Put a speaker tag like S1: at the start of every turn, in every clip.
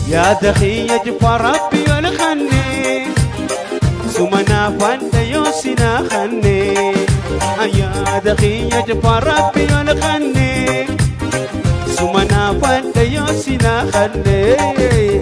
S1: يا دخية جفا ربي والخني سمنا فند يوسنا خني يا دخية جفا ربي والخني سمنا فند يوسنا خني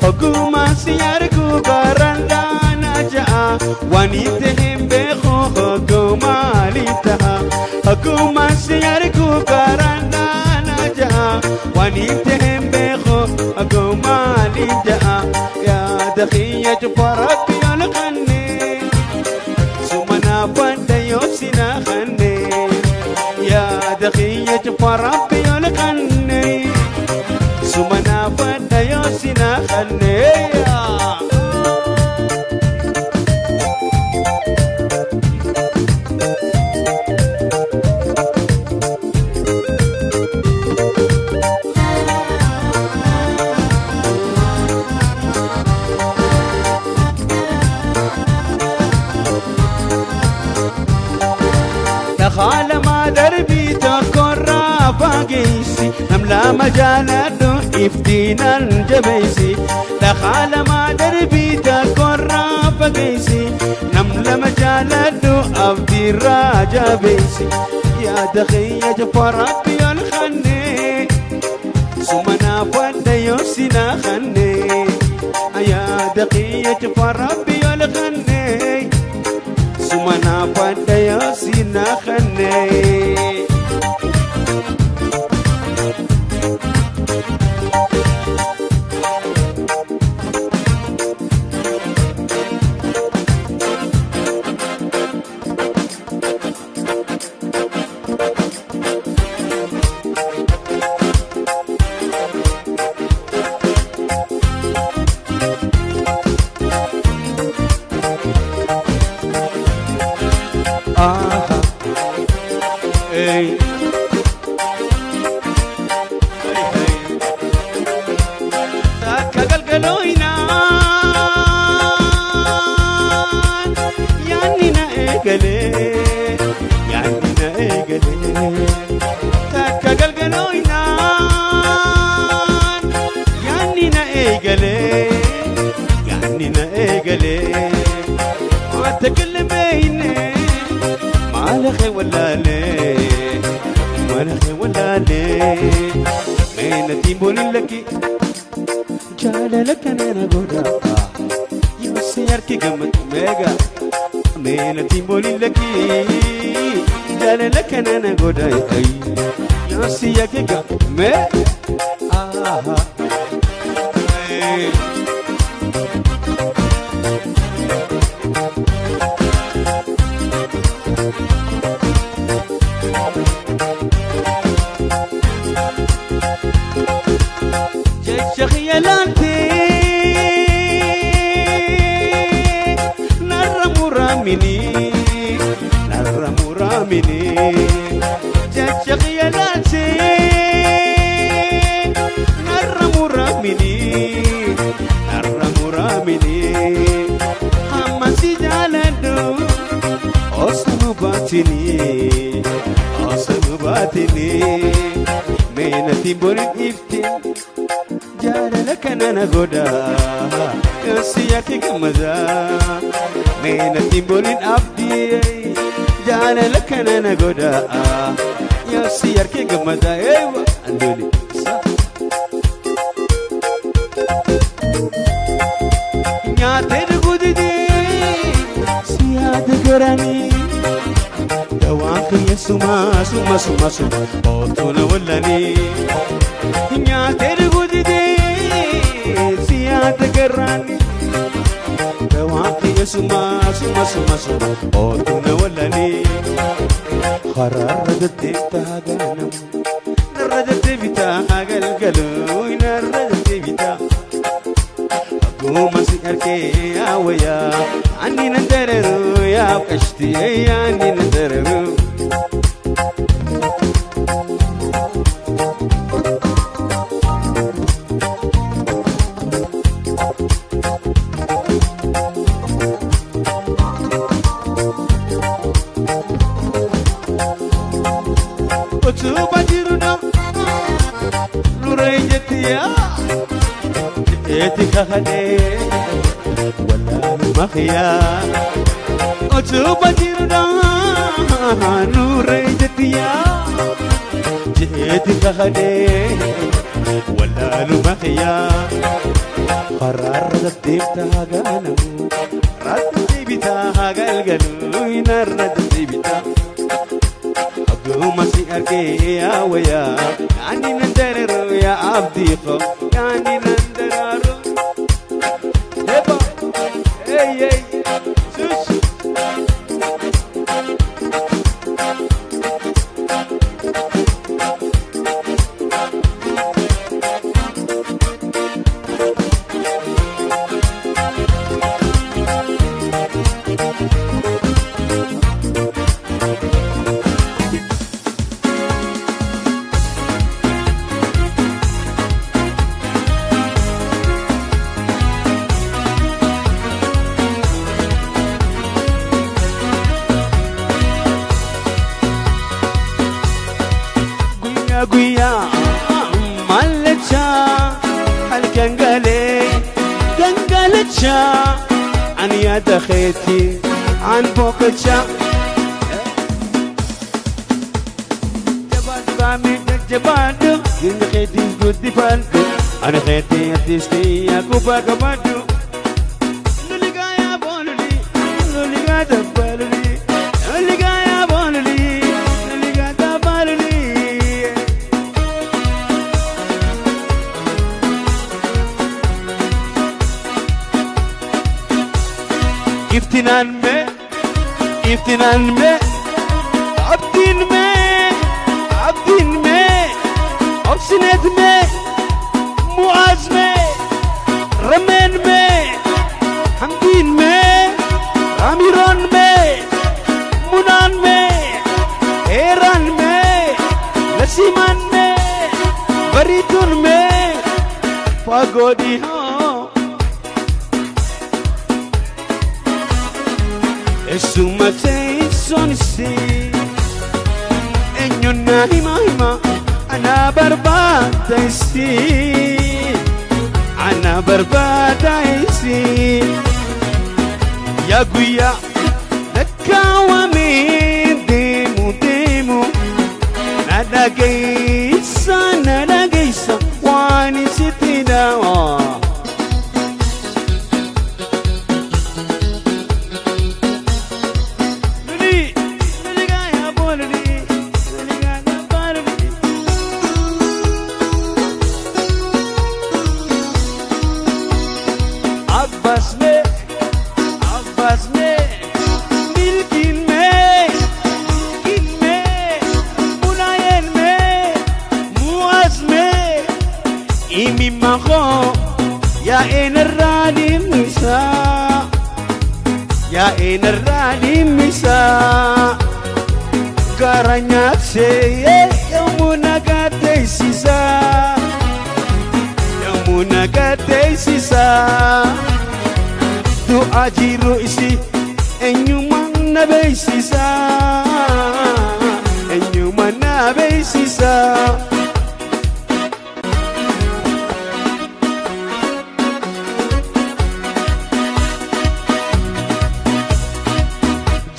S1: حكومة سياركو قرندانا جاء وانيتهم بخو حكومة لتها حكومة سياركو قرندانا جاء وانيتهم بخو حكومة لتها يا دخية فربي الخني سمنا فند يوسنا خني يا دخية فربي الخني سمنا فند يوسنا خني دخل ما دربي تكرا فاقيسي نملا مجالدو افتينا الجبيسي دخل ما دربي تكرا فاقيسي نملا مجالدو افدي الراجبيسي يا دخية جفا ربي الخني سمنا فند يوسنا خني يا دخية جفا ربي الخني سمنا فند يوسنا خني Hey. ولا ليه ما لخي ولا ليه مين تيمبول لك جال لك انا غدا يوسيرك قمت ميغا مين تيمبول لك جال لك انا غدا يوسيرك قمت آه Aguma si arkee yaawaya ani nan dararu yaa qashti ani nan dararu. Utuba jiruna nuree jettiyaa jeeti kakadee wallaaluma xiyaa. Utuba jiruna nuree jettiyaa jeeti kakadee wallaaluma xiyaa. Karaarra deddeebtaa gaanamu raadda deebitaa galgalu hinarra deddeebitaa. Aguma si arkee yaawaya ani nan dararu yaa abdii ko ani nan dararu. Heba hey hey sus. Guyyaa mallacha halkan galee gangalacha ani yaada keeti an boqocha. Jabaadhu gaamee jajjabaadhu jirma keetiin guddifadhu ani keetii addiistii akkuma qabaadhu. Loligaa yaa boololi loligaa dabbaloli loligaa yaa boololi loligaa dabbaloli. Iftinaan mee iftinaan mee abdiin mee abdiin mee obsineet mee mu'aaz mee rameen mee hamdiin mee amiroon mee munaan mee heeraan mee nasiimaan mee bariituun mee fagoo dhihoo. Esuma teessoon isii eenyuun na hima hima ana barbaada isii ana barbaada isii yaa guyyaa lakkaawamee deemu deemu na dhageessa na dhageessa waan isitti dhawa. Abbas me, Abbas me, Milkin me, Milkin me, Munayen me, Muaz me, Imi maho, ya enarrani misa, ya enarrani misa, Garanyatse, yamunagate sisa, yamunagate sisa. Du'a jiru isi eenyumaan na beeksisa eenyumaan na beeksisa.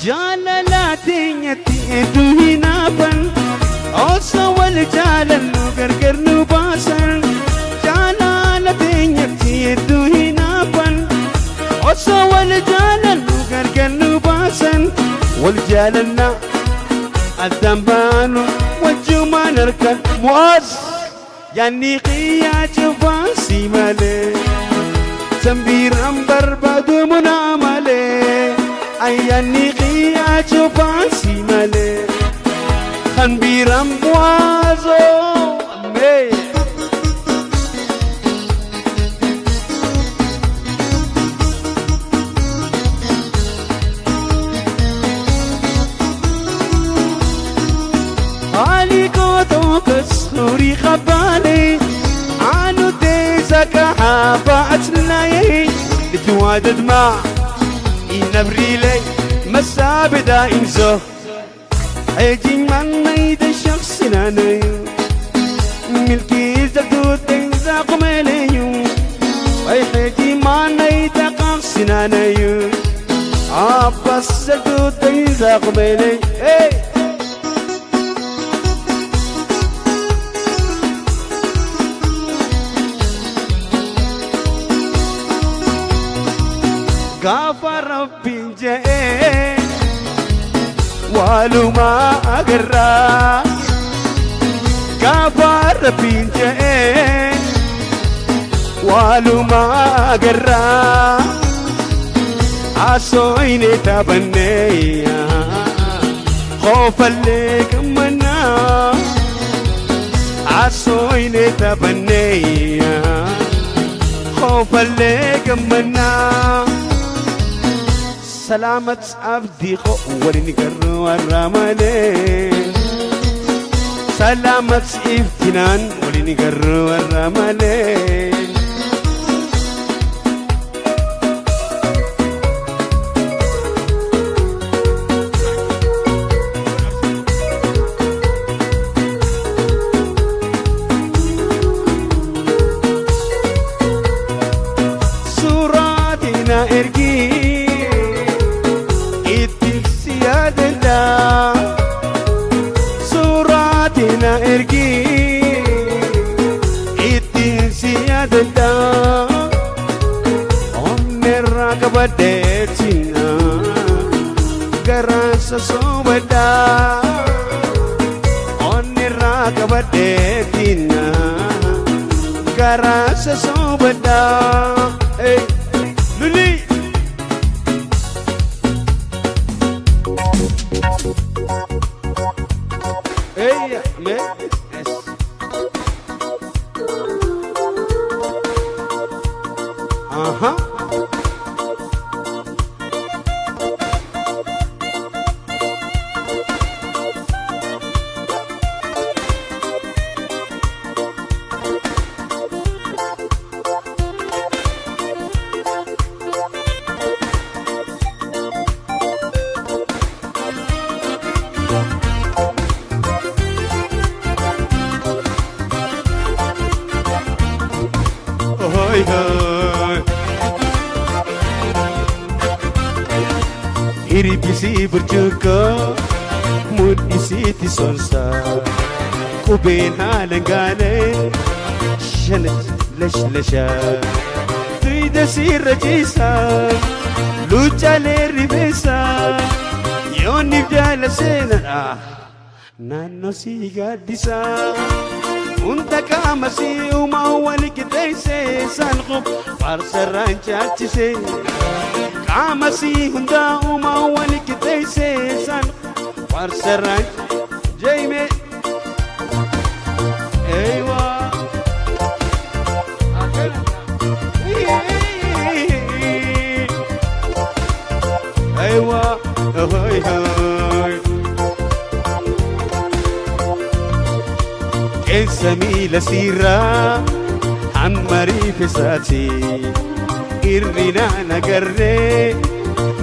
S1: Jaalala teenyatti hedduu hinaafan osoo wal jaalannu gargar nu baasan. Jaalala teenyatti hedduu hinaafan osoo wal jaalannu gargar nu baasan. Wal jaalanna addaan baanu wajjumaan harkan Mu'aaz yaanni qiyyaa cufaasi malee sanbiiraan barbaadu munaa malee ayyaanni qiyyaa cufaasi malee sanbiiraan Mu'aazoo mee. تدمع إنبريلي مسابدا إنزو حيجي من نيد الشخص نانيو ملكي زدو تنزا قماليو ويحيجي ما نيد قص نانيو عباس زدو تنزا قمالي. Gaafa Rabbiin je'ee walumaa agarraa. Gaafa Rabbiin je'ee walumaa agarraa. Asooyne taphannee qoofallee gammannaa. Asooyne taphannee qoofallee gammannaa. سلامة عبدي خو ولنقر والرمالي سلامة افتنان ولنقر والرمالي سوراتنا ارقي سوراتنا ارقي اتنسيادتا onnirra qabadheetina garansa soobada onnirra qabadheetina garansa soobada. Luli Hey, me es. Aha. Hoi hoi. Hiribisi burcuqqoo mudhisiitti sonsa qubeen haala gaanee shanach lashlasha tuyda sirra ciisa luuccaalee rifeensa yoonniif jaala seenadha naannoo si gaaddisa. Hunda qaama si uumaa wal qixeessee salqu faarsarraan chaachisee qaama si hunda uumaa wal qixeessee salqu faarsarraan jeeme. Eewa eewa hoi hoi. Keessa miila siirraa hamma rifeensaati irrinaan agarree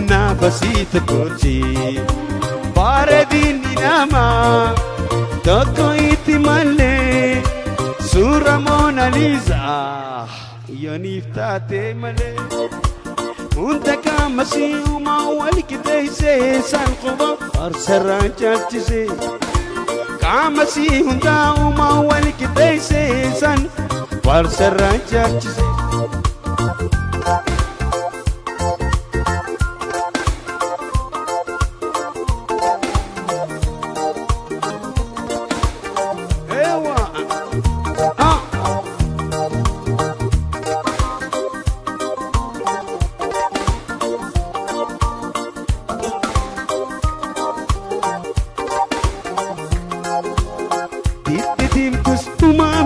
S1: naafa sii tokkooti. Bareedinni namaa tokko itti malee suura Moonaliizaa yooniif taate malee. Hunda qaama si uumaa wal qixeessee salquba faarsarraan caalchisee. Qaama si hunda uumaa wal qixeessee san faarsarraan caalchisee. Ewa ah.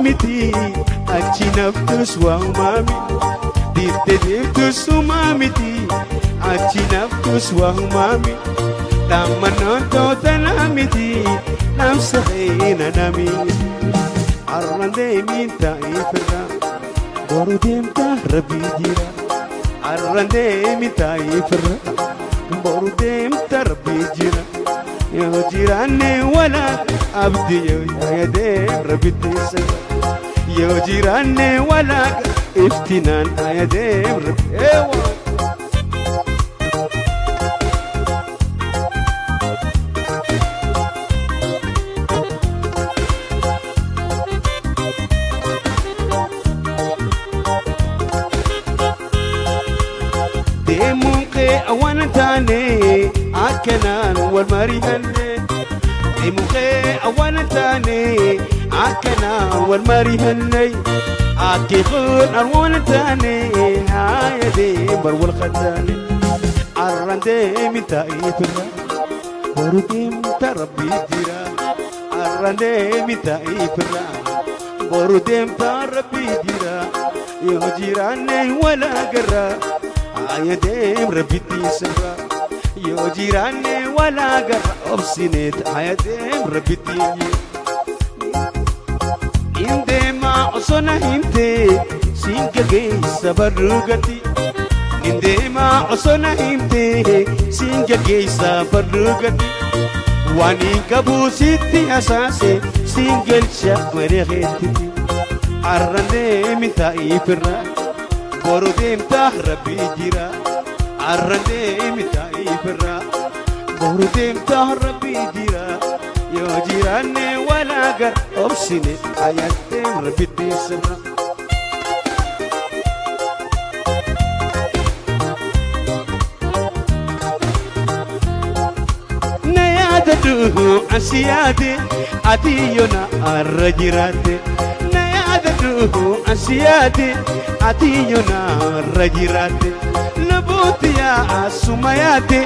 S1: Miti achi naftus waa uumami diiftee deemtus uumamiti achi naftus waa uumami dhammannoon tootanaa miti namsa heena nami arraan deemiin taa'ee firra boru deemtaa rabbii jira. Arrandee taayifra boru deemta rabbi jira yoo jiraanne wala abdii yoo yaadee rabbi teessisa yoo jiraanne wala iftinaan yaadee rabbi eewwa. Awantaane akkanaan wal mari'anne deemuqee awantaane akkanaan wal mari'anne akkeeqoon arwantaane haayadee bar wal khataane arran deemi taa'ifra boru deemta rabbi jira arran deemi taa'ifra boru deemta rabbi jira yoo jiraanne wal agarra. Ayadeem rabbitti sirra yoo jiraanne wal agarra obsineet ayadeem rabbitti indeema osoo na himte siin gaggeessa barruugatti indeema osoo na himte siin gaggeessa barruugatti waan hin qabu sitti hasaase siin galcha mareekeetti arran deemi taa'ifirra. Boru deemta rabbi jira arran deemi taa'ifirra boru deemta rabbi jira yoo jiraanne wal agarra obsine ayadeem rabbi teessirra. Na yaadadhu asi yaade ati yoona arra jiraate na yaadadhu asi yaade. Ati yoona arra jiraate lubbuutiyaa asuma yaate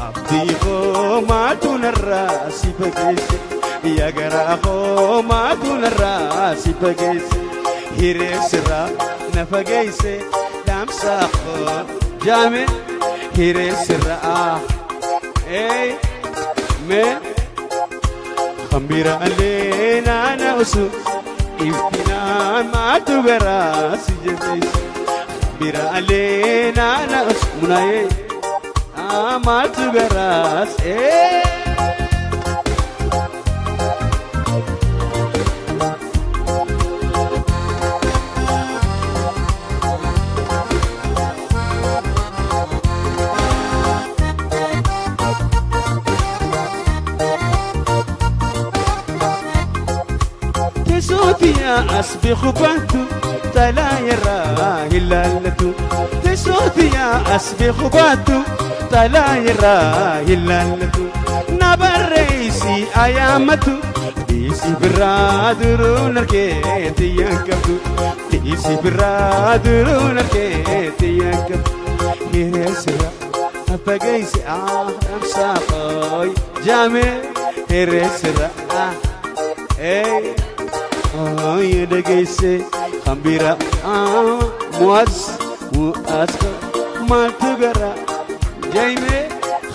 S1: abdii koo maatu narraa si fageesse yaa garaa koo maatu narraa si fageesse hiree sirraa na fageesse dhaamsa koo jaame hiree sirraa ee mee hambira alee naana usu. Iftinaan maatu garaa si jabeesse bira alee naana munaayee maatu garaa ee. أسبخ باتو تلا يراه لالتو تسوتيا أسبخ باتو تلا يراه لالتو نبريسي أيامتو ديسي برادرو نركيتي ينكبتو ديسي برادرو نركيتي ينكبتو هيرسرا أفجيسي أمساقوي جامع هيرسرا إيه Ay dhageyse hambira muas muaska maltugara jaime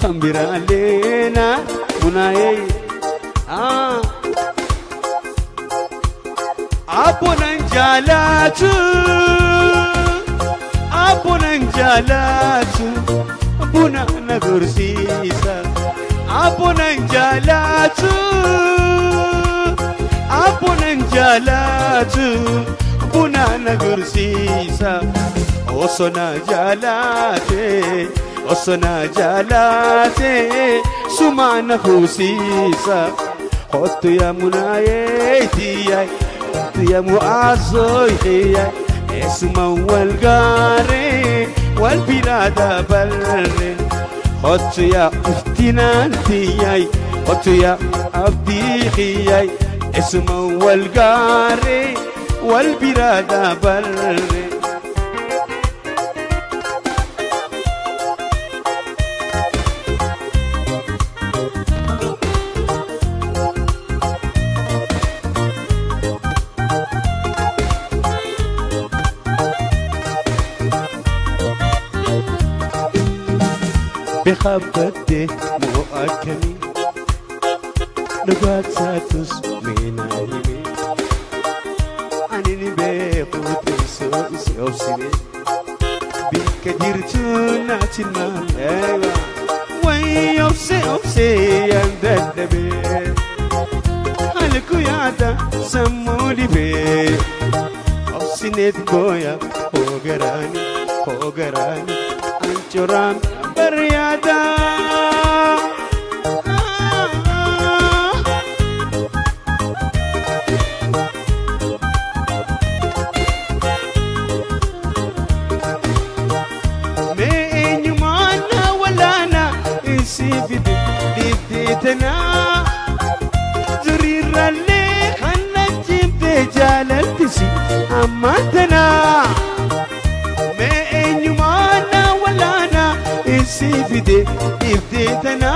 S1: hambira leena munaye abunan jalatu abunan jalatu buna nagursisa abunan jalatu Abunan jalatu buna nagursisa osona jalate osona jalate sumana khusisa khottu ya munayeti ya muazoy اسمه والقاري والبلاد بري خط يا افتنانتي خط يا أبديخي اسمه والقاري والبلاد بري بخبته مؤكمي نقعد ساتوس مينايمي أنني بيقوتي سوسي أوسيني Akka jirtu naatti malee Way obse obse yan dadhabee Halku yaada sammuu dhibee Obsineet gooya hoogaraani hoogaraani Ancoraam baryaada. Zuriirrallee kan najjimte jaalaltisi ammaatana mee eenyumaana walaana isii fide dhiftee tana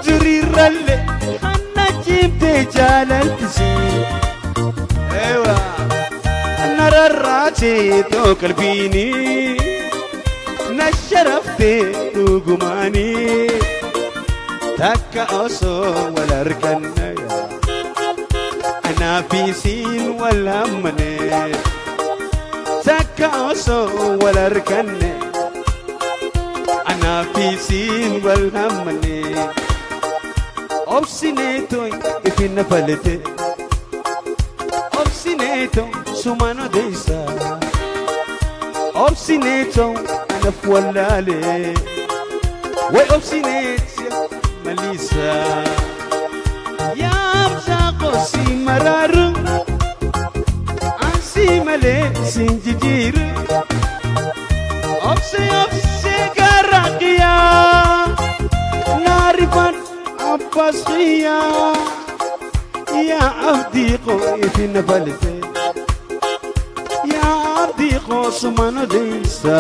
S1: zuriirrallee kan najjimte jaalaltisi nararraatee too qalbiini na sharaftee dhugumaanii. Takka osoo wal arganne anaa fi siin wal hammane Takka osoo wal arganne anaa fi siin wal hammane Obsineetoo ifin falete Obsineetoo sumaan odeessa Obsineetoo anaf wallaale Way obsineet Malisa Yamsa qosi mararu Ansi male sinjijiru Obse obse garaqiya Narifan abbasiya Ya abdi qoifin balte Ya abdi qosman deysa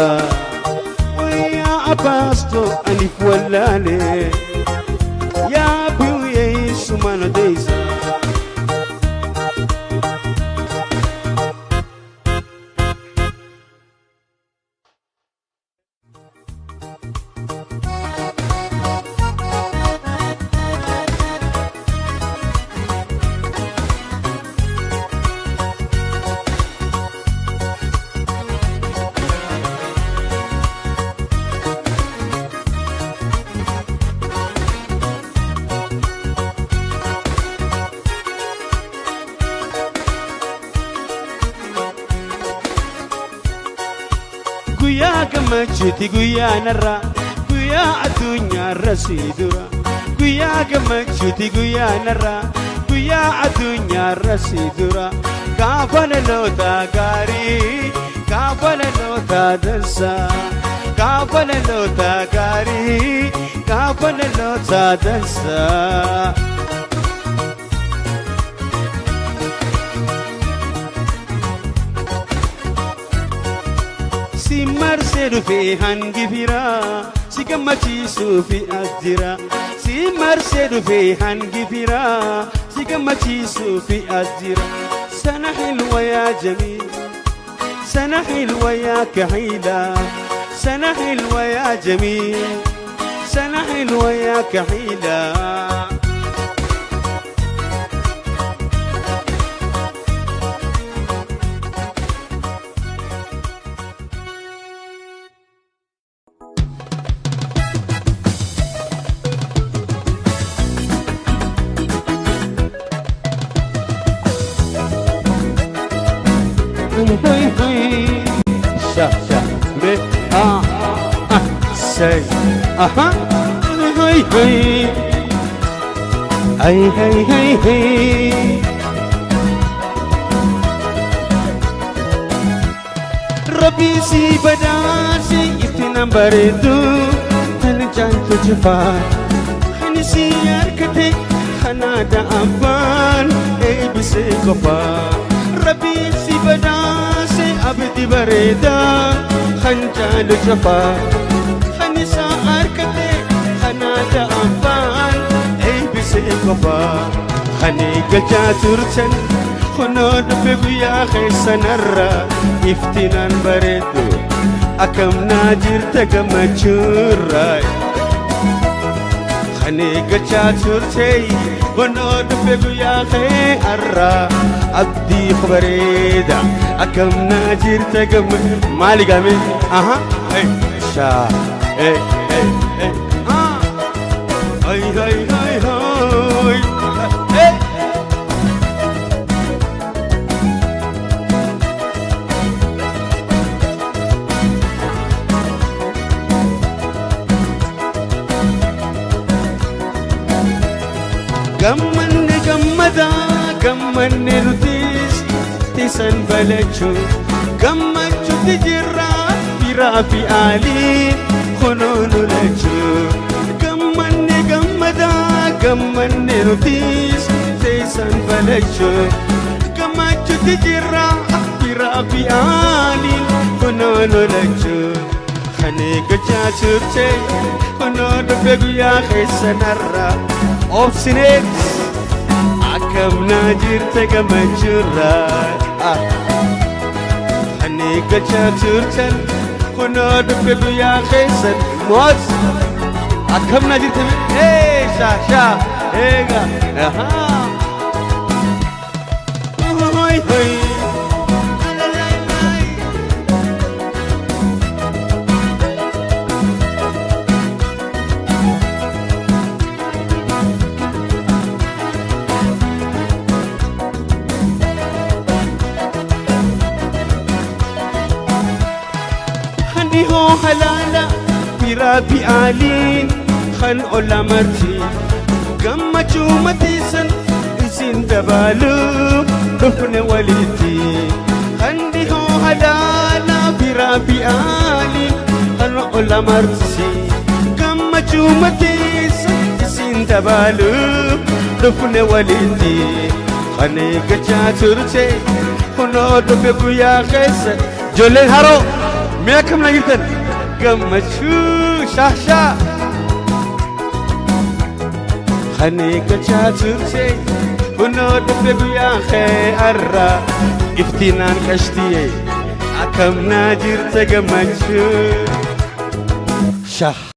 S1: Ya abasto alif wallale Ya buye sumano deysa Guyyaa gammachuuti guyyaa narraa guyyaa addunyaarra si dura guyyaa gammachuuti guyyaa narraa guyyaa addunyaarra si dura gaafa dhaloota gaarii gaafa dhaloota dansaa gaafa dhaloota gaarii gaafa dhaloota dansaa. Si marsee dhufee hangi firaa si gammachiisuu fi as jira. Si marsee dhufee hangi firaa si gammachiisuu fi as jira. Sana hilwa yaa jamiil sana hilwa yaa kahiila sana hilwa yaa jamiil sana hilwa yaa kahiila. Sha sha me a a say aha hey hey ay hey hey hey Rabbi si badasi iftina baredu tan jantu jifa khanisi arkate khanada afan ebise qofa Rabbi si badasi abdi bareda khanjalu jafa khanisa arkate khanada afan ebise qofa khani galcha turchan Kunoo dhufe guyyaa keessanarra iftinaan bareedu akkam naa jirta gammachuurra. Kan eeggachaa turte kunoo dhufe guyyaa kee har'a abdii bareeda akkam naa jirta gamma maali gaame aha hey sha hey hey hey ah hey hey hey hey hey. Gammanne gammada gammanne nutis tisan balachuu gammachuutti jirra firaa fi aalii kunoo nu lachuu gammanne gammada gammanne nutis tisan balachuu gammachuutti jirra firaa fi aalii kunoo nu lachuu kan eeggachaa turte kunoo dhufe guyyaa keessan har'a obsineet akkam naa jirta gammachuurra kan eeggachaa turtan kunoo dhufe guyyaa keessan moot akkam naa jirta ee shaa shaa eega ahaa hoi hoi. Hoo halaala firaa fi aaliin kan olla marti gammachuu matiisan isin dabaaluu dhufne walitti. Kandi hoo halaala firaa fi aaliin kan olla marti gammachuu matiisan isin dabaaluu dhufne walitti. Kan eeggachaa turte kunoo dhufe guyyaa keessa ijoolleen haroo. Mee akkam naa jirtan gammachuu shaa shaa kan eeggachaa turte kunoo dhufe guyyaa kee har'a iftiinaan qashtiye akkam naa jirta gammachuu shaa.